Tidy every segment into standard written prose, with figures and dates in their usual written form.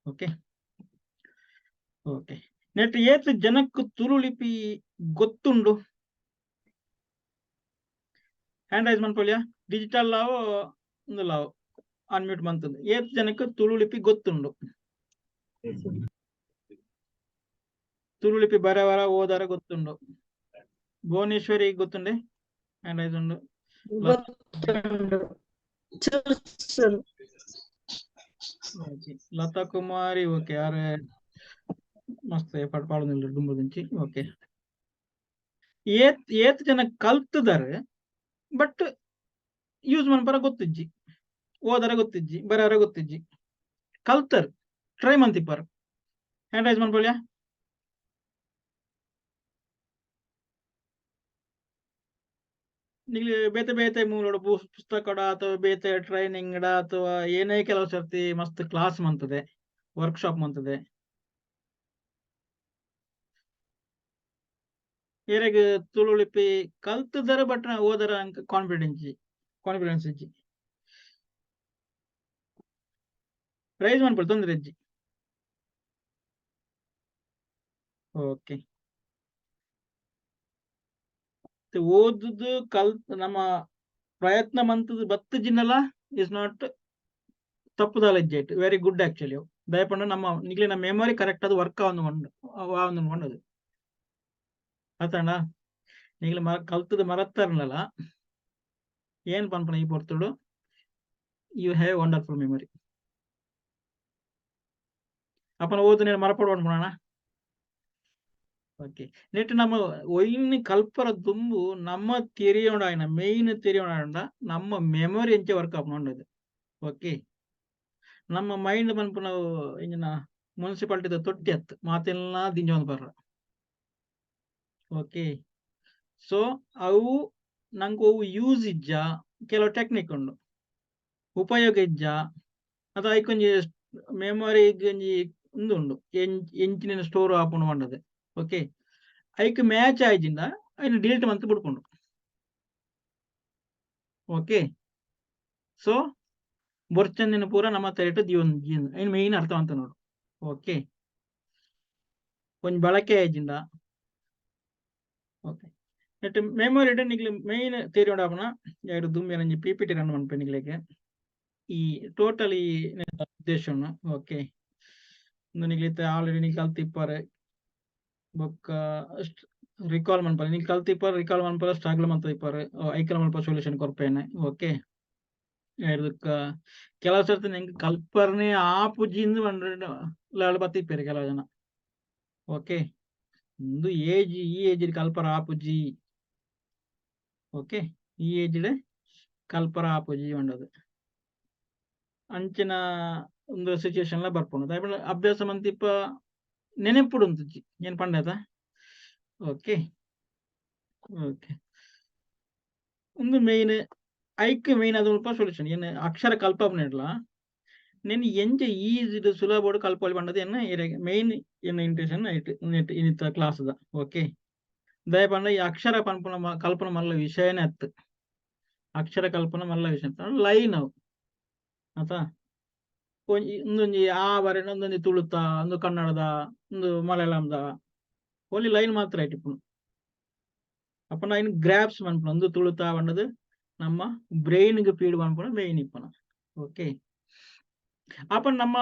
Okay okay, ನೆಟ್ ಏತ್ ಜನಕ್ ತುಳು ಲಿಪಿ ಗೊತ್ತುಂಡು? ಹ್ಯಾಂಡ್ ರೈಸ್ ಮನ್ಪೊಲಿಯಾ? ಡಿಜಿಟಲ್ ಲಾವೋ ಉಂದು ಲಾವೋ ಅನ್ಮ್ಯೂಟ್ ಮಂತುಂದು. ಏತ್ ಜನಕ್ ತುಳು ಲಿಪಿ ಗೊತ್ತುಂಡು? ತುಳು ಲಿಪಿ ಬರವರ ಓದರ ಗೊತ್ತುಂಡು? ಭುವನೇಶ್ವರಿ ಗೊತ್ತುಂಡೆ? ಹ್ಯಾಂಡ್ ರೈಸ್ ಉಂಡು. ಗೊತ್ತುಂಡು. ಚೂರು. ಓಕೆ, ಲತಾ ಕುಮಾರಿ. ಓಕೆ, ಯಾರು ಮಸ್ತ್ ಎಫರ್ಟ್ ಪಾಡೊಂದುಲ್ಲೆರ್ ದುಂಬುದಿಂಚಿ. ಓಕೆ, ಏತ್ ಏತ್ ಜನ ಕಲ್ತುದಾರ್ ಬಟ್ ಯೂಸ್ ಮನ್ಪರ ಗೊತ್ತಿಜ್ಜಿ, ಓದರ ಗೊತ್ತಿಜ್ಜಿ, ಬರವರ ಗೊತ್ತಿಜ್ಜಿ, ಕಲ್ತರ್ ಟ್ರೈ ಮಂತಿಪ್ಪರ್? ಹ್ಯಾಂಡ್ ರೈಸ್ ಮನ್ಪೊಲಿಯಾ? ನಿಗ್ಲಿ ಬೇತೆ ಬೇತೆ ಮೂಲಡ್ ಪುಸ್ತಕಡ ಅಥವಾ ಬೇತೆ ಟ್ರೈನಿಂಗ್ ಅಥವಾ ಏನೇ ಕೆಲವು ಸರ್ತಿ ಮಸ್ತ್ ಕ್ಲಾಸ್ ಮಂತದೆ, ವರ್ಕ್ಶಾಪ್ ಮಂತದೆ. ಏರೆಗ್ ತುಳು ಲಿಪಿ ಕಲ್ತುದರ ಬಟ್ ಓದರ ಕಾನ್ಫಿಡೆನ್ಸ್ ಕಾನ್ಫಿಡೆನ್ಸ್ ಇಜ್ಜಿ? ರೈಸ್ ಮನ್ಪೊಲಿ, ತೊಂದ್ರೆ ಇಜ್ಜಿ. ಓಕೆ, ಓದುದು ನಮ್ಮ ಪ್ರಯತ್ನ ಮಂತುದು ಬತ್ತು ಜಿನ್ನಲ is not ತಪ್ಪುದಾಲ ಇಜ್ಜಿ, ವೆರಿ ಗುಡ್ ಆಕ್ಚುಲಿ. ದಯಪಂಡ ನಮ್ಮ ನಿಗ್ಲಿನ ಮೆಮೊರಿ ಕರೆಕ್ಟ್ ಅದು ವರ್ಕ್ ಆವೊಂದು ಆವೊಂದು ಅತಂಡ ನಿಗ್ಲ ಮರ ಕಲ್ತದ ಮರತ್ತರ್ನಲ್ಲ ಏನ್ ಪನ್ಪುನ ಈ ಪೊರ್ತುಡು, you have wonderful memory. ಅಪ್ಪನ ಓದು ಮರಪಡು ಪನ್ಪುನ. ಓಕೆ, ನೆಟ್ ನಮ್ಮ ಒಯ್ನ್ ಕಲ್ಪರ ದುಂಬು ನಮ್ಮ ತೆರಿಯೋಣ ಮೇನ್ ತೆರಿಯೋಣ ನಮ್ಮ ಮೆಮೊರಿ ಎಂಚ ವರ್ಕ್ ಆಪುಂಡು. ಓಕೆ, ನಮ್ಮ ಮೈಂಡ್ ಪನ್ಪುನ ಇಂಜಿನ ಮುನ್ಸಿಪಾಲಿಟಿದ ತೊಟ್ಟಿ ಅತ್ತು ಮಾತೆಲ್ಲ ದಿಂಜೊಂದು ಬರ್ರ. ಓಕೆ, ಸೊ ಅವು ನಂಗೆ ಅವು ಯೂಸ್ ಇಜ್ಜ, ಕೆಲವು ಟೆಕ್ನಿಕ್ ಉಂಡು ಉಪಯೋಗ ಇಜ್ಜ, ಅಥವಾ ಐಕೊಂಜಿ ಮೆಮೊರಿ ಒಂಜಿ ಉಂದು ಉಂಡು ಎಂಚಿನ ಸ್ಟೋರ್ ಆಪುಂಡು ಪಂಡದು. ಓಕೆ, ಐಕ್ ಮ್ಯಾಚ್ ಆಯ್ಜಿಂದ ಐನ್ ಡಿಲೀಟ್ ಮಂತ್ ಬುಡ್ಪುಂಡು. ಓಕೆ, ಸೊ ಬೊರ್ಚಂದಿನ ಪೂರ ನಮ್ಮ ತಲೆಟ್ ದಿಯೊಂದು ಐನ್ ಮೇನ್ ಅರ್ಥ ಅಂತ ನೋಡು. ಓಕೆ, ಒಂಜಿ ಬಳಕೆ ಆಯ್ಜಿಂದ. ಓಕೆ, ನೆಟ್ ಮೆಮೊರಿ ನಿಗ್ಲಿ ಮೇನ್ ತೆರಿಯೊಂಡಾಪುನ ಎರಡು ದುಂಬಿ ಒಂಜಿ ಪಿ ಪಿ ಟಿ ರನ್ ಮನ್ಪೆ ನಿಗ್ಲೆಗ್ ಈ ಟೋಟಲ್ ಈ ಉದ್ದೇಶ. ಓಕೆ, ನಿಗ್ಲಿತ್ತೆ ಆಲ್ರೆಡಿ ನಿಗ್ ಕಲ್ತಿಪ್ಪಾರೆ ಬೊಕ್ಕ ರಿಕಾಲ್ ಮನ್ಪರೆ ನಿಗ್ ಕಲ್ತಿಪ್ಪಾರೆ ರಿಕಾಲ್ ಮನ್ಪರೆ ಸ್ಟ್ರಗಲ್ ಮಂತ ಇಪ್ಪಾರೆ ಐಕಲ್ ಮಲ್ಪ ಸೊಲ್ಯೂಷನ್ ಕೊರ್ಪೇನೆ. ಓಕೆ, ಎರ್ದಕ್ಕ ಕೆಲವು ಸರ್ತಿ ನಿಂಗೆ ಕಲ್ಪರ್ನೆ ಆಪುಜಿಂದು ಲಾಳು ಬತ್ತಿಪ್ಪೇರು ಕೆಲವು ಜನ. ಓಕೆ, ಒಂದು ಏಜ್ ಈ ಏಜ್ ಕಲ್ಪರ ಆಪುಜಿ. ಓಕೆ, ಈ ಏಜ್ ಕಲ್ಪರ ಆಪುಜಿ ಪಂಡದು ಅಂಚಿನ ಒಂದು ಸಿಚುವೇಶನ್ ಲ ಬರ್ಪುಂಡು. ದಾಯೆ ಅಭ್ಯಾಸ ಮಂತಿಪ್ಪ ನೆನೆಪುಡು ಉಂತುಜಿ ಏನ್ ಪಂಡದ. ಓಕೆ ಓಕೆ, ಒಂದು ಮೇನ್ ಐಕ್ ಮೇನ್ ಅದು ಸೊಲ್ಯೂಷನ್ ಏನ್ ಅಕ್ಷರ ಕಲ್ಪನೆಡ್ಲ ನೆನ್ ಎಂಚ ಈಸಿ ಸುಲಭೋಡು ಕಲ್ಪೊಲಿ ಪಂಡದು ಎನ್ನ ಮೇನ್ ಎನ್ನ ಇಂಟೆನ್ಷನ್ ನೆಟ್ ಇನಿತ ಕ್ಲಾಸ್ ದ. ಓಕೆ, ದಯ ಪಂಡ ಈ ಅಕ್ಷರ ಪನ್ಪುನ ಕಲ್ಪನ ಮಲ್ಲ ವಿಷಯನೇ ಅತ್ತು, ಅಕ್ಷರ ಕಲ್ಪನ ಮಲ್ಲ ವಿಷಯ ಲೈನ್ ಅವು ಆತಾ. ಒಂದೊಂಜಿ ಆ ಬರೆನ ಒಂದೊಂಜಿ ತುಳುತ, ಒಂದು ಕನ್ನಡದ, ಒಂದು ಮಲಯಾಳಂದ ಓನ್ಲಿ ಲೈನ್ ಮಾತ್ರ ಇಟ್ಟಿಪ್ಪುನು. ಅಪ್ಪನ ಐನ್ ಗ್ರಾಪ್ಸ್ ಮನ್ಪುನ ಒಂದು ತುಳುತ ಪಂಡದು ನಮ್ಮ ಬ್ರೈನ್ ಗೆ ಫೀಡ್ ಮನ್ಪುನ ಮೇನ್ ಇಪ್ಪುನ. ಓಕೆ, ಅಪ್ಪ ನಮ್ಮ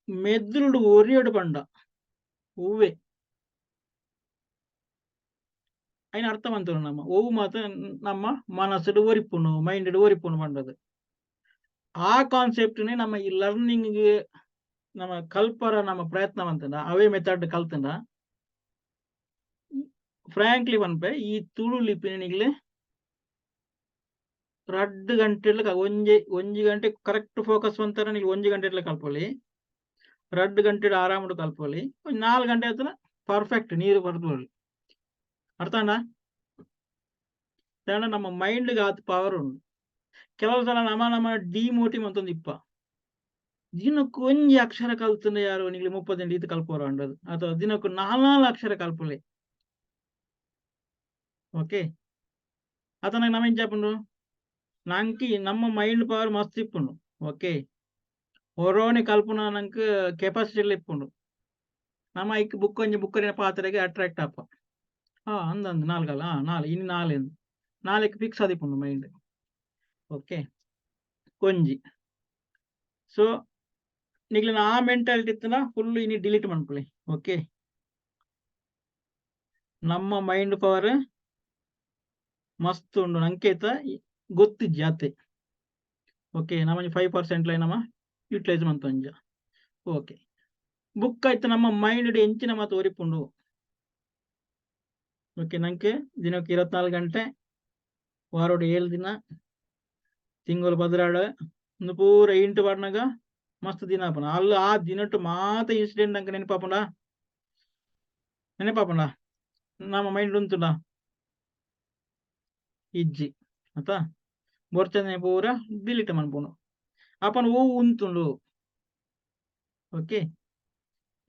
ಮೆದುಳು ಒರಿಯಡು ಪಂಡ ಹೂವೆ ಐನ್ ಅರ್ಥ ಮಂತುನು ನಮ್ಮ ಒವು ಮಾತ್ರ ನಮ್ಮ ಮನಸ್ಸುಡು ಒರಿಪುನು ಮೈಂಡ್ ಒರಿಪುನು ಪಂಡದು. ಆ ಕಾನ್ಸೆಪ್ಟ್ ನಮ್ಮ ಈ ಲರ್ನಿಂಗ್ ನಮ್ಮ ಕಲ್ಪರ ನಮ್ಮ ಪ್ರಯತ್ನ ಮಂತಂಡ ಅವೇ ಮೆಥಡ್ ಕಲ್ತಂಡ ಫ್ರಾಂಕ್ಲಿ ಪನ್ಪೆ ಈ ತುಳು ಲಿಪಿ ನಿಗ್ಲೆ ರಡ್ಡ್ ಗಂಟೆಡ್ಲ ಒಂಜಿ ಒಂಜಿ ಗಂಟೆ ಕರೆಕ್ಟ್ ಫೋಕಸ್ ಮಂತರ ನಿಗ್ಲೆ ಒಂಜಿ ಗಂಟೆಡ್ಲ ಕಲ್ಪೊಲಿ, ರಡ್ಡ್ ಗಂಟೆಡ್ ಆರಾಮಡ್ ಕಲ್ಪೊಲಿ, ಒಂಜಿ 4 ಗಂಟೆ ಆತನ ಪರ್ಫೆಕ್ಟ್ ನೀರು ಬರ್ದೊಲಿ. ಅರ್ಥ ಆಂಡ? ದಾಂಡ ನಮ್ಮ ಮೈಂಡ್ ಗ್ ಆತ್ ಪವರ್ ಉಂಡು. ಕೆಲವು ಸಲ ನಮ ನಮ ಡಿಮೋಟಿವ್ ಮಂತೊಂದು ಇಪ್ಪ ದಿನಕ್ಕೆ ಒಂಜಿ ಅಕ್ಷರ ಕಲ್ತಂಡ ಯಾರು ನಿಗ್ಲೆ 30 ದಿನ ಈತ್ ಕಲ್ಪೋರ ಅಂಡದು, ಅಥವಾ ದಿನಕ್ಕೆ 4 ಅಕ್ಷರ ಕಲ್ಪೊಲೆ. ಓಕೆ, ಅತನ ನಮ ಎಂಚ ಆಪುಂಡು ನಂಕಿ ನಮ್ಮ ಮೈಂಡ್ ಪವರ್ ಮಸ್ತ್ ಇಪ್ಪುಂಡು. ಓಕೆ, ಒರೋನೆ ಕಲ್ಪುನ ನಂಕ್ ಕೆಪಾಸಿಟಿ ಇಪ್ಪುಂಡು. ನಮ್ಮ ಐಕ್ ಬುಕ್ ಒಂಜಿ ಬುಕ್ಕರಿನ ಪಾತ್ರೆಗೆ ಅಟ್ರಾಕ್ಟ್ ಆಪ. ಹಾ ಅಂದಂದು ನಾಲ್ಕಲ್ಲ, ಹಾ ನಾಲ್ ಇನ್ನು ನಾಲ್ ನಾಲ್ಕು ಫಿಕ್ಸ್ ಆದಿಪ್ಪುಂಡು ಮೈಂಡ್. ಓಕೆ, ಒಂಜಿ ಸೊ ನಿಗ್ಲಿನ ಆ ಮೆಂಟಾಲಿಟಿ ಇತ್ತನ ಫುಲ್ ಇನಿ ಡಿಲೀಟ್ ಮನ್ಪುಲೆ. ಓಕೆ, ನಮ್ಮ ಮೈಂಡ್ ಪವರ್ ಮಸ್ತ್ ಉಂಡು ನಂಕೇತ ಗೊತ್ತಿಜ್ಜಿ ಅತೆ. ಓಕೆ, ನಮ್ಮ 5% ಲೈ ನಮ್ಮ ಯೂಟಿಲೈಸ್ ಮಂತೊಂಜ. ಓಕೆ, ಬುಕ್ ಆಯ್ತು ನಮ್ಮ ಮೈಂಡ್ ಎಂಚಿನ ಮಾತು ಒರಿಪುಂಡು. ಓಕೆ, ನಂಗೆ ದಿನಕ್ಕೆ 24 ಗಂಟೆ, ವಾರೋಡು 7 ದಿನ, ತಿಂಗಳು ಬದಲಾಡ ಒಂದು ಪೂರ ಇಂಟು ಪಾಡ್ನಾಗ ಮಸ್ತ್ ದಿನ ಆಪುಂಡು. ಅಲ್ಲ ಆ ದಿನಟ್ಟು ಮಾತ ಇನ್ಸಿಡೆಂಟ್ ನಂಗೆ ನೆನಪಾಪುಂಡ, ನೆನಪಾಪುಂಡ ನಮ್ಮ ಮೈಂಡ್ ಉಂತುಂಡ ಇಜ್ಜಿ ಆತಾ. ಬೊರ್ಚನೆ ಪೂರ ಡಿಲೀಟ್ ಮನ್ಪುಂಡು. ಅಪನ ಓ ಉಂತುಂಡು. ಓಕೆ,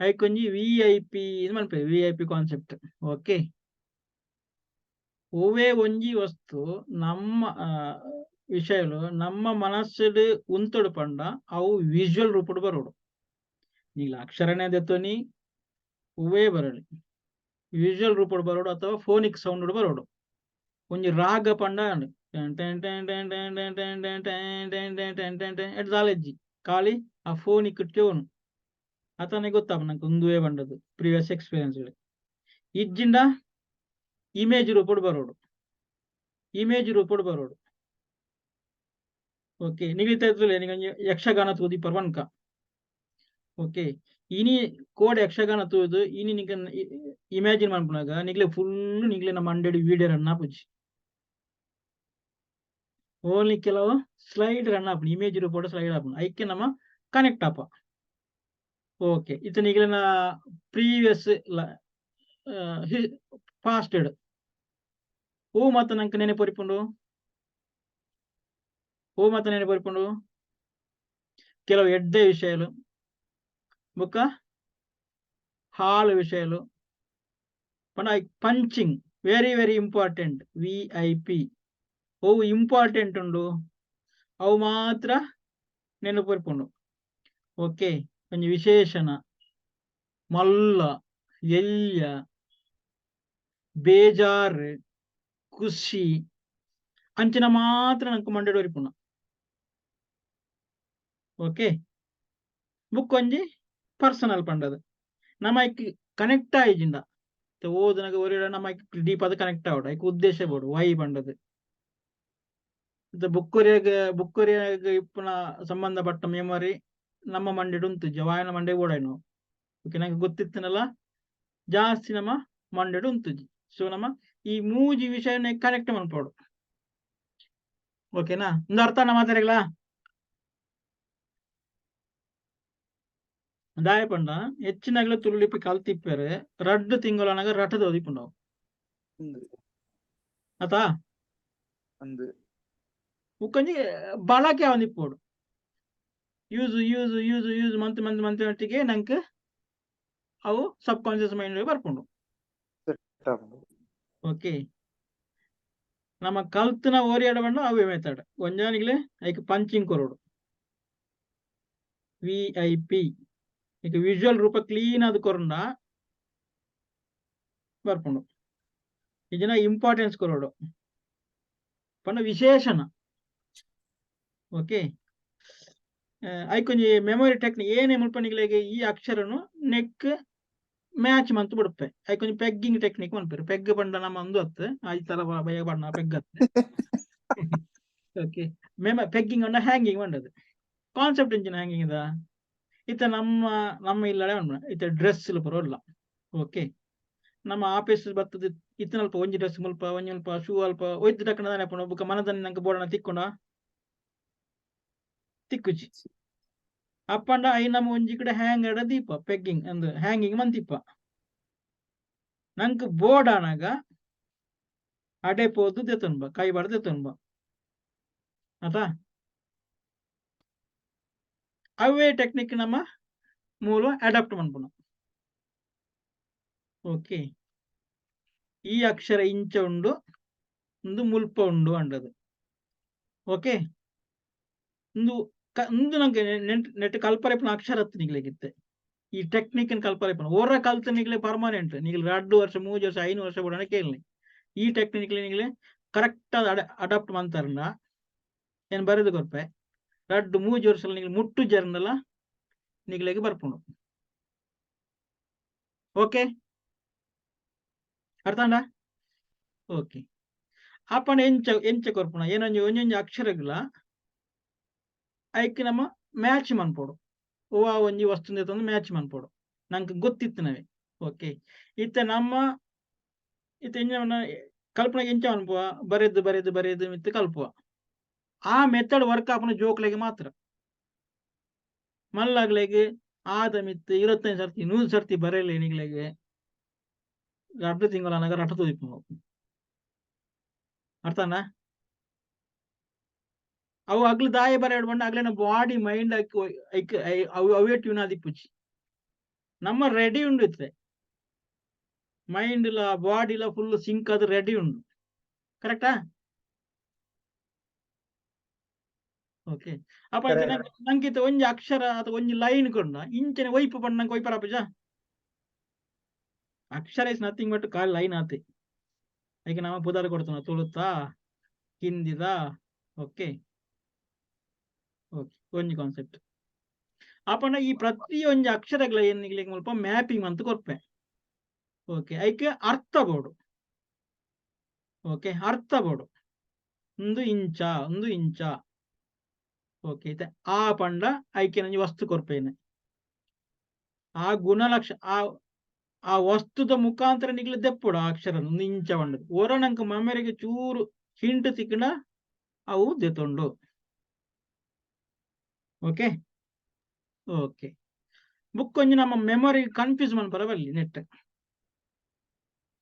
ಐಕೊಂಜಿ ವಿಐಪಿ ಮನ್ಪೆ, ವಿಐಪಿ ಕಾನ್ಸೆಪ್ಟ್. ಓಕೆ, ಒವ್ವೇ ಒಂಜಿ ವಸ್ತು ನಮ್ಮ ವಿಷಯಲು ನಮ್ಮ ಮನಸ್ಸುಡು ಉಂತುಡು ಪಂಡ ಅವು ವಿಜುವಲ್ ರೂಪಡು ಬರೋಡು. ನೀಲ ಅಕ್ಷರನೇ ದೆತ್ತೋನಿ ಹೂವೇ ಬರಲಿ ವಿಜುವಲ್ ರೂಪಡು ಬರೋಡು ಅಥವಾ ಫೋನಿಕ್ ಸೌಂಡ್ ಬರೋಡು. ಒಂಜಿ ರಾಗ ಪಂಡ ದಾಲೆಜ್ಜಿ ಖಾಲಿ ಆ ಫೋನಿಕ್ ಟ್ಯೂನ್ ಅತನೆ ಗೊತ್ತಾಪ ನಂಗೆ ಒಂದುವೇ ಬಂಡದು ಪ್ರೀವಿಯಸ್ ಎಕ್ಸ್ಪೀರಿಯನ್ಸ್ ಇಜ್ಜಿಂಡ ಇಮೇಜ್ ರೂಪಡು ಬರೋಡು, ಇಮೇಜ್ ರೂಪಡು ಬರೋಡು. ಓಕೆ, ನಿಗದಿತ ಯಕ್ಷಗಾನ ತೂದಿ ಪರ್ವನ್ಕ. ಓಕೆ, ಇನಿ ಕೋಡ್ ಯಕ್ಷಗಾನ ತೂದು ಇನಿ ನಿಕ ಇಮ್ಯಾಜಿನ್ ಮನ್ಪುನಾಗ ನಿಗ್ಲೆ ಫುಲ್ ನಿಗ್ಲೆ ನಮ್ಮ ಅಂಡೆಡ್ ವಿಡಿಯೋ ರನ್ ಆಪುಜಿ. ಓನ್ಲಿ ಕೆಲವು ಸ್ಲೈಡ್ ರನ್ ಆಪುಂಡು, ಇಮೇಜ್ ರೂಪಡು ಸ್ಲೈಡ್ ಆಪುಂಡು, ಐಕೆ ನಮ್ಮ ಕನೆಕ್ಟ್ ಆಪ. ಓಕೆ, ಇತ್ತ ನಿಗ್ಲೆನ ಪ್ರೀವಿಯಸ್ ಫಾಸ್ಟೆಡ್ ಓ ಮಾತ ನಂಗೆ ನೆನಪೊರಿಪುಂಡು, ಓ ಮಾತ ನೆನಪೊರಿಪುಂಡು ಕೆಲವು ಎಡ್ಡೆ ವಿಷಯಲು ಬೊಕ್ಕ ಹಾಳು ವಿಷಯಲು ಪಂಡ punching very very important. VIP ಅವು ಇಂಪಾರ್ಟೆಂಟ್ ಉಂಡು ಅವು ಮಾತ್ರ ನೆನಪೊರಿಪುಂಡು. ಓಕೆ, ಒಂಜಿ ವಿಶೇಷಣ ಮಲ್ಲ ಎಲ್ಯ ಬೇಜಾರ್ ಖುಷಿ ಅಂಚಿನ ಮಾತ್ರ ನಂಗೆ ಮಂಡೆಡ್ ಒರಿಪುಂಡು. ಓಕೆ, ಬುಕ್ ಒಂಜಿ ಪರ್ಸನಲ್ ಪಂಡದು ನಮ್ಮ ಕನೆಕ್ಟ್ ಆಯಿಜಿಂಡ ಓದನಾಗ ಒರಿಡ ನಮ್ಮ ಡೀಪ್ ಅದು ಕನೆಕ್ಟ್ ಆವಡ ಐಕ್ ಉದ್ದೇಶ ಬೋಡು ವೈ ಪಂಡದು. ಬುಕ್ ಬುಕ್ಕೊರಿಯಾಗ ಇಪ್ಪುನ ಸಂಬಂಧಪಟ್ಟ ಮೆಮೊರಿ ನಮ್ಮ ಮಂಡೆಡ್ ಉಂತು ಜವಾಯನ ಮಂಡೆ ಓಡಾಯ್ನು. ಓಕೆ, ನಂಗೆ ಗೊತ್ತಿತ್ತನಲ್ಲ ಜಾಸ್ತಿ ನಮ್ಮ ಮಂಡೆಡ್ ಉಂತುಜಿ. ಸೊ ನಮ್ಮ ಈ ಮೂಜಿ ವಿಷಯನೇ ಕನೆಕ್ಟ್ ಮನ್ಪೋಡು. ಓಕೆನಾ, ಒಂದು ಅರ್ಥ ಮಾತಾಡಲ್ಲ ದಾಯ ಪಂಡ ಹೆಚ್ಚಿನಾಗ್ಲೂ ತುಳುಲಿಪಿ ಕಲ್ತಿಪ್ಪೆರೆ ರಡ್ಡು ತಿಂಗಳನಾಗ ರಟದ ಓದಿಪುಂಡವು ಆತಾ. ಉಕ್ಕೊಂಜಿ ಬಳಕೆ ಅವನಿಪ್ಪೋಡು use use use use month month month ಮಟ್ಟಿಗೆ ನಂಗೆ ಅವು ಸಬ್ ಕಾನ್ಸಿಯಸ್ ಮೈಂಡ್ ಬರ್ಪುಂಡು. ಓಕೆ, ನಮ್ಮ ಕಲ್ತನ ಓರಿಯಾಡ ಬಂಡ ಅವೇ ಮೆಥಡ್ ಒಂಜಾನಿಗ್ಲೆ ಐಕ್ ಪಂಚಿಂಗ್ ಕೊರೋಡು ವಿಐಪಿ ಈಗ ವಿಜುವಲ್ ರೂಪ ಕ್ಲೀನ್ ಅದು ಕೊರಂಡ ಬರ್ಪುಂಡು. ಇದನ್ನ ಇಂಪಾರ್ಟೆನ್ಸ್ ಕೊರೋಡು ಪಂಡ ವಿಶೇಷಣ. ಓಕೆ, ಐಕೊಂಜಿ ಮೆಮೊರಿ ಟೆಕ್ನಿಕ್ ಏನೇ ಮುಲ್ಪನಿಗ್ಲೆಗ್ ಈ ಅಕ್ಷರನು ನೆಕ್ ಮ್ಯಾಚ್ ಮಂತ್ ಬಿಡುಪ್ಪೆ. ಐಕೊಂಜಿ ಪೆಗ್ಗಿಂಗ್ ಟೆಕ್ನಿಕ್ ಮನ್ಪೆರ್. ಪೆಗ್ ಪಂಡ ನಮ್ಮ ಅಂದು ಅತ್ತು ಆಯ್ತಲ ಬಯ ಬಣ್ಣ ಪೆಗ್ ಅತ್ತು. ಓಕೆ, ಪೆಗ್ಗಿಂಗ್ ಪಂಡ ಹ್ಯಾಂಗಿಂಗ್ ಪಂಡದು ಕಾನ್ಸೆಪ್ಟ್ ಎಂಚಿನ ಹ್ಯಾಂಗಿಂಗ್ ಇದ ಇತ್ತ ನಮ್ಮ ನಮ್ಮ ಇಲ್ಲಡೆ ಪನ್ಪುನ ಇತ್ತ ಡ್ರೆಸ್ ಪೂರ ಉಲ್ಲ. ಓಕೆ, ನಮ್ಮ ಆಫೀಸ್ ಬರ್ತದೆ ಇತ್ತನಲ್ಪ ಒಂಜಿ ಡ್ರೆಸ್ ಮುಲ್ಪ ಒಂಜಿ ಮುಲ್ಪ ಶೂ ಅಲ್ಪ ಒಯ್ದು ತಕ್ಕಣ ದಾನೆ ಪುಣ ಬೊಕ್ಕ ಮನದನ್ನ ನಂಗೆ ಬೋಡಣ ತಿಕ್ಕೊಂಡ ತಿಕ್ಕುಜಿ. ಅಪ್ಪಂಡ I ನಮ್ಮ ಒಂಜಿ ಕಡೆ ಹ್ಯಾಂಗ್ ಎಡ ದೀಪ ಪೆಗ್ಗಿಂಗ್ ಅಂದ್ ಹ್ಯಾಂಗಿಂಗ್ ಮಂತಿಪ್ಪ ನಂಕ್ ಬೋರ್ಡ್ ಆನಾಗ ಅಡೆ ಪೋದು ದೆತೊನ್ಬ ಕೈ ಬಾರ್ದು ದೆತೊನ್ಬ ಆತಾ. ಅವೇ ಟೆಕ್ನಿಕ್ ನಮ್ಮ ಮೂಲ ಅಡಾಪ್ಟ್ ಮನ್ಪುನ. ಓಕೆ, ಈ ಅಕ್ಷರ ಇಂಚ ಉಂಡು ಒಂದು ಮುಲ್ಪ ಉಂಡು ಅಂಡದು. ಓಕೆ, ಒಂದು ಇಂದು ನಂಗೆ ನೆಟ್ ಕಲ್ಪರೆಪುನ ಅಕ್ಷರ ನಿಗ್ಲೆಗಿತ್ತೆ ಈ ಟೆಕ್ನಿಕ್ ಕಲ್ಪರೆಪುನ ಓರ ಕಲ್ತ ನಿಗ್ಲೆ ಪರ್ಮನೆಂಟ್ ನಿಗ್ಲೆ 2 ವರ್ಷ 3 ವರ್ಷ 5 ವರ್ಷ ಬುಡಣ ಕೇಳಲಿ ಈ ಟೆಕ್ನಿಕ್ ನಿಗ್ಲೆ ಕರೆಕ್ಟ್ ಅಡಾಪ್ಟ್ ಮಂತಾರಂಡ ಏನ್ ಬರೆದು ಕೊರ್ಪೆ 2 3 ವರ್ಷ ನಿಗ್ಲೆ ಮುಟ್ಟು ಜರ್ನಲ್ಲ ನಿಗ್ಲೆಗೆ ಬರ್ಪುಂಡು. ಓಕೆ ಅರ್ಥಾಂಡ? ಓಕೆ ಆಪಣ ಎಂಚ ಎಂಚ ಕೊರ್ಪುಣ ಏನೊಂಜಿ ಒಂಜೊಂಜಿ ಅಕ್ಷರಗಳ ಐಕ್ ನಮ್ಮ ಮ್ಯಾಚ್ ಮನ್ಪೋಡು ಓ ಒಂಜಿ ವಸ್ತು ತಂದು ಮ್ಯಾಚ್ ಮನ್ಪೋಡು ನಂಗೆ ಗೊತ್ತಿತ್ತು ನವೆ. ಓಕೆ ಇತ್ತ ನಮ್ಮ ಇತ್ತ ಎಂಜ ಕಲ್ಪನೆಗೆ ಎಂಚ ಅನ್ಪುವ ಬರೆದು ಬರೆದು ಬರೆದು ಮಿತ್ತು ಕಲ್ಪುವ ಆ ಮೆಥಡ್ ವರ್ಕ್ ಆಪುನ ಜೋಕ್ಲೆಗೆ ಮಾತ್ರ ಮಲ್ಲಾಗ್ಲೆಗೆ ಆದ ಮಿತ್ತು 25 ಸರ್ತಿ 100 ಸರ್ತಿ ಬರೆಯಲಿ ನಿಗ್ಲೆಗೆ 2 ತಿಂಗಳಾನಾಗ ರಟ ತೋದಿಪ್ಪು ಅರ್ಥನಾ? ಅವು ಅಗ್ಲು ದಾಯ ಬರ ಬಂಡ ಅಗ್ಲೇನ ಬಾಡಿ ಮೈಂಡ್ ಐಕ್ ಅವು ಅವೇ ಟ್ಯೂನ್ ಆದಿಪ್ಪುಜಿ ನಮ್ಮ ರೆಡಿ ಉಂಡು ಇತ್ತೆ ಮೈಂಡ್ ಲ ಬಾಡಿ ಲ ಫುಲ್ ಸಿಂಕ್ ಅದು ರೆಡಿ ಉಂಡು ಕರೆಕ್ಟಾ? ಓಕೆ ಅಪ್ಪ ನಂಗಿತ ಒಂಜಿ ಅಕ್ಷರ ಅಥವಾ ಒಂಜಿ ಲೈನ್ ಕೊಂಡ ಇಂಚನೆ ಒಯ್ಪು ಪಂಡ ನಂಗೆ ಒಯ್ಪರ ಅಕ್ಷರ is nothing but call line ಆತೆ ಈಗ ನಮ್ಮ ಪುದಾರ್ ಕೊಡ್ತಾನ ತುಳುತ್ತಾ ಹಿಂದಿದ. ಓಕೆ ಓಕೆ ಒಂಜಿ ಕಾನ್ಸೆಪ್ಟ್ ಅಪನ ಈ ಪ್ರತಿಯೊಂಜಿ ಅಕ್ಷರಗಳ ಏನಿಗ್ಲಿಕ್ಕೆ ಮುಲ್ಪ ಮ್ಯಾಪಿಂಗ್ ಅಂತ ಕೊರ್ಪೆ. ಓಕೆ ಐಕೆ ಅರ್ಥ ಬೋರ್ಡು. ಓಕೆ ಅರ್ಥ ಬೋರ್ಡು ಒಂದು ಇಂಚ ಒಂದು ಇಂಚ. ಓಕೆ ಇತ್ತೆ ಆ ಪಂಡ ಐಕೆ ನಂಜಿ ವಸ್ತು ಕೊರ್ಪೇನೆ ಆ ಗುಣಲಕ್ಷ ಆ ಆ ವಸ್ತುದ ಮುಖಾಂತರ ನಿಗ್ಲ ದೆಪ್ಪುಡು ಆ ಅಕ್ಷರ ಒಂದು ಇಂಚ ಪಂಡದು ಒರ ನಂಗೆ ಮಮ್ಮೆರಿಗೆ ಚೂರು ಹಿಂಟು ತಿಕ್ಕಣ ಅವು ದೆತೊಂಡು. ಓಕೆ ಓಕೆ ಬುಕ್ ಒಂಜಿ ನಮ್ಮ ಮೆಮೊರಿ ಕನ್ಫ್ಯೂಸ್ ಮನ್ಪರ ಬಲ್ಲಿ ನೆಟ್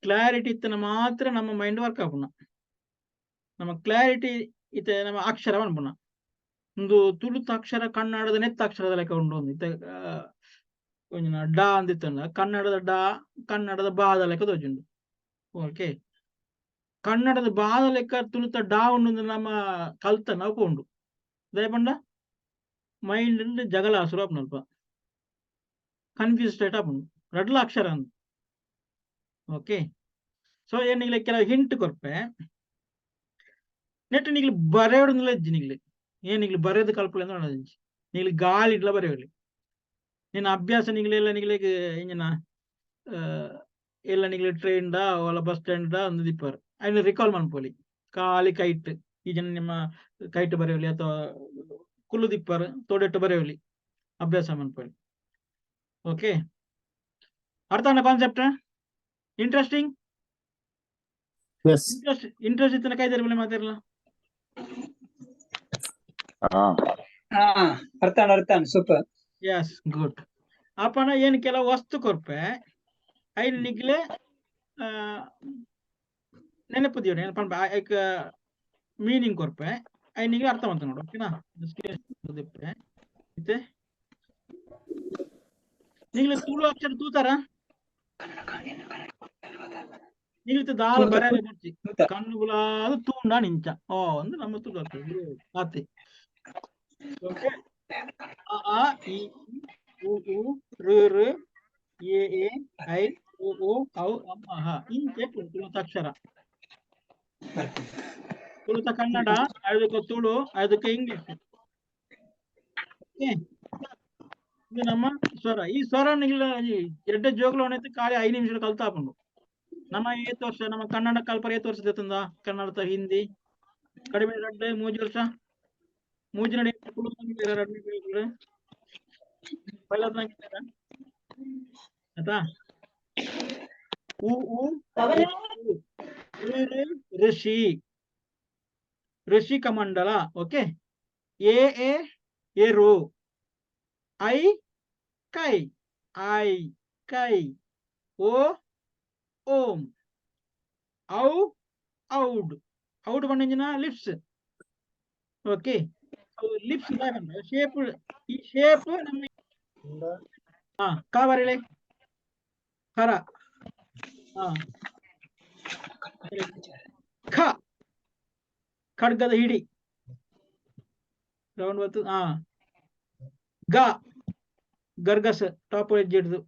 ಕ್ಲಾರಿಟಿ ಇತ್ತನ ಮಾತ್ರ ನಮ್ಮ ಮೈಂಡ್ ವರ್ಕ್ ಆಪುನ ನಮ್ಮ ಕ್ಲಾರಿಟಿ ಇತ್ತೆ ನಮ್ಮ ಅಕ್ಷರ ಮನ್ಪುನ ಒಂದು ತುಳುತ ಅಕ್ಷರ ಕನ್ನಡದ ನೆತ್ತ ಅಕ್ಷರದ ಲೆಕ್ಕ ಉಂಡು ಒಂದು ಇತ್ತೆ ಒಂಜಿನ ಡಾ ಅಂದಿತ್ತಲ್ಲ ಕನ್ನಡದ ಡಾ ಕನ್ನಡದ ಬಾದ ಲೆಕ್ಕ ತೋಜುಂಡು. ಓಕೆ ಕನ್ನಡದ ಬಾದ ಲೆಕ್ಕ ತುಳುತ ಡಾ ಉಂಡು ನಮ್ಮ ಕಲ್ತ ನಾವು ಉಂಡು ದಯಪಂಡ ಮೈಂಡ್ ಜಗಳ ಸುರು ಆಪುಂಡು ಕನ್ಫ್ಯೂಸ್ ಸ್ಟೇಟ್ ಆಪುಂಡು ರಡ್ಲ ಅಕ್ಷರ ಅಂದ್. ಓಕೆ ಸೊ ಏನಿಗ್ಲೆ ಕೆಲವು ಹಿಂಟ್ ಕೊರ್ಪೆ ನೆಟ್ ನಿಗ್ಲು ಬರೆಯೋಡು ಇಜ್ಜಿ ನಿಗ್ಲು ಏನಿಗ್ಲು ಬರೆಯೋದು ಕಲ್ಪಲೆ ಅಂದ್ರೆ ನಿಗ್ಲು ಗಾಳಿ ಇಡ್ಲ ಬರೆಯೋಲಿ ನಿನ್ನ ಅಭ್ಯಾಸ ನಿಗ್ಲೆಲ್ಲ ನಿಗ್ಲೆಗ್ ಇಂಜಿನ ಎಲ್ಲ ನಿಗ್ಲೆ ಟ್ರೈನ್ ಡಾ ಓಲ ಬಸ್ ಸ್ಟ್ಯಾಂಡ್ ಡಾ ಒಂದು ದಿಪ್ಪರ್ ಐನ ರಿಕಾಲ್ ಮನ್ಪೊಲಿ ಖಾಲಿ ಕೈಟ್ ಈ ಜನ ನಿಮ್ಮ ಕೈಟ್ ಬರೆಯೋಲಿ ಅಥವಾ ಕುಲ್ಲು ದಿಪ್ಪರ್ ತೋಡೆಟ್ಟು ಬರೆಯೋಲಿ ಅಭ್ಯಾಸ ಮನ್ಪೊಲಿ. ಓಕೆ ಅರ್ಥ ಕಾನ್ಸೆಪ್ಟ್? ಇಂಟ್ರೆಸ್ಟಿಂಗ್? ಇಂಟ್ರೆಸ್ಟ್ ಇಂಟ್ರೆಸ್ಟ್ ಇತ್ತನ ಕೈದರ್ ಮಾತಾಡಲ್ಲ. ಅರ್ಥ ಅರ್ಥ ಸೂಪರ್. Yes good. ಅಪನ ಏನು ಕೆಲವು ವಸ್ತು ಕೊರ್ಪೆ ಐನ್ ನಿಗ್ಲೆ ನೆನಪು ದಿವ್ರೆ ಪಂಪ ಐಕ್ ಮೀನಿಂಗ್ ಕೊರ್ಪೆ ಐನ್ ನಿಗ್ಲೆ ಅರ್ಥ ಮಂತ ನೋಡು. ಓಕೆನಾ? ಇತ್ತೆ ನಿಗ್ಲೆ ತುಳು ಅಕ್ಷರ ತೂತಾರ ನಿಗ್ಲಿತ ದಾಲ್ ಬರೆಯಲೆ ಬರ್ಚಿ ಕಣ್ಣು ಗುಲಾದ ತೂಂಡ ನಿಂಚ ಓ ಅಂದ್ರೆ ನಮ್ಮ ತುಳು ಅಕ್ಷರ ಆತೆ. ಓಕೆ ಅ ಆ ಇ ಉ ಉ ಋ ಋ ಎ ಎ I O ಓ ಔ ಅಂ ಅಹ ಇಂಚೆ ತುಳುತ ಅಕ್ಷರ ತುಳುತ ಕನ್ನಡ ಅದಕ್ಕೆ ತುಳು ಅದಕ್ಕೆ ಇಂಗ್ಲಿಷ್. ಓಕೆ ಇದು ನಮ್ಮ ಸ್ವರ. ಈ ಸ್ವರ ಎಡ್ಡೆ ಜೋಗ್ಲು ಅವನೈತೆ ಖಾಲಿ 5 ನಿಮಿಷ ಕಲ್ತಾಪುಂಡು. ನಮ್ಮ ಏತ್ ವರ್ಷ ನಮ್ಮ ಕನ್ನಡ ಕಲ್ಪರ ಏತ್ ವರ್ಷ ದೆತ್ತಂದ ಕನ್ನಡ ಹಿಂದಿ ಕಡಿಮೆ 2 3 ವರ್ಷ ಮೂಜಿ ನಡಿ ಆಯ್ತಾ? ಉ ಉ ಋಷಿ ಋಷಿ ಕಮಂಡಲ. ಓಕೆ ಎ ಎ ಏರು I ಕೈ I ಕೈ ಓ ಓಂ ಔ ಔಡ್ ಔಡ್ ಬಂಡಿಂಜಿನ ಲಿಪ್ಸ್. ಓಕೆ ಲಿಪ್ಸ್ ಶೇಪ್ ಈ ಶೇಪ್ ನಮ್ಮ ಕಾ ಬರೀಲಿ ಕರ ಖ ಖಡ್ಗದ ಹಿಡಿ ರೌಂಡ್ ಬತ್ತು. ಗ ಗರ್ಗಸ್ ಟಾಪ್ ಎಜ್ಜಿಡ್ದು.